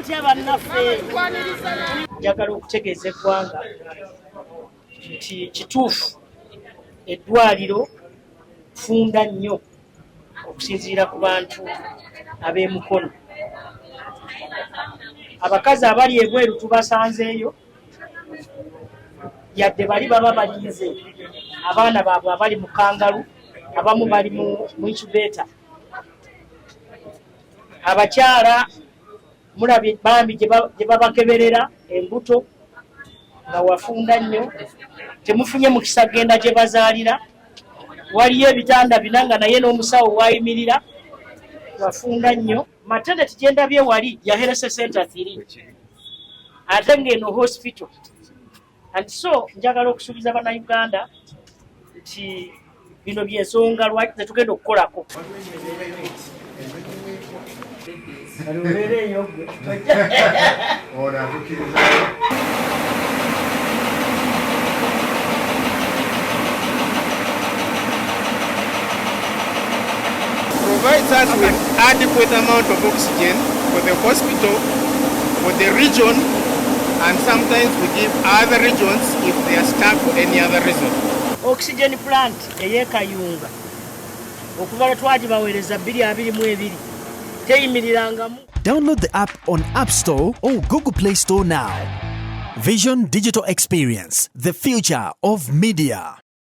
Mutya bannaffe? Njagala okutegeeza eggwanga nti kituufu eddwaliro funda nnyo okusinziira ku bantu ab'emukono. Abakazi abali ebweru tubasanzeeyo, yadde bali baba balinze abaana baabwe abali mu kangalu, abamu bali mu incubator. Abakyala mulabye bambi gye babakeberera embuto nga wafunda nnyo, temufunye mukisa genda gye bazaalira. Waliyo ebitanda bina nga naye n'omusawo wayimirira wafunda nnyo. Maternity gye ndabye wali ya health center 3, ate ng'eno hospital. And so njagala okusuubiza Bannayuganda nti bino byensonga lwaki zetugenda okukolako. Obeera eyo gwe. Ono atukkiriza. Provides us with adequate amount of oxygen for the hospital, for the region, and sometimes we give other regions if they are stuck for any other reason. Oxygen plant ey'ekayunga okuva lwe twagibaweereza 2022 teyimirirangamu. Download the app on App Store or Google Play Store now. Vision Digital Experience, the future of media.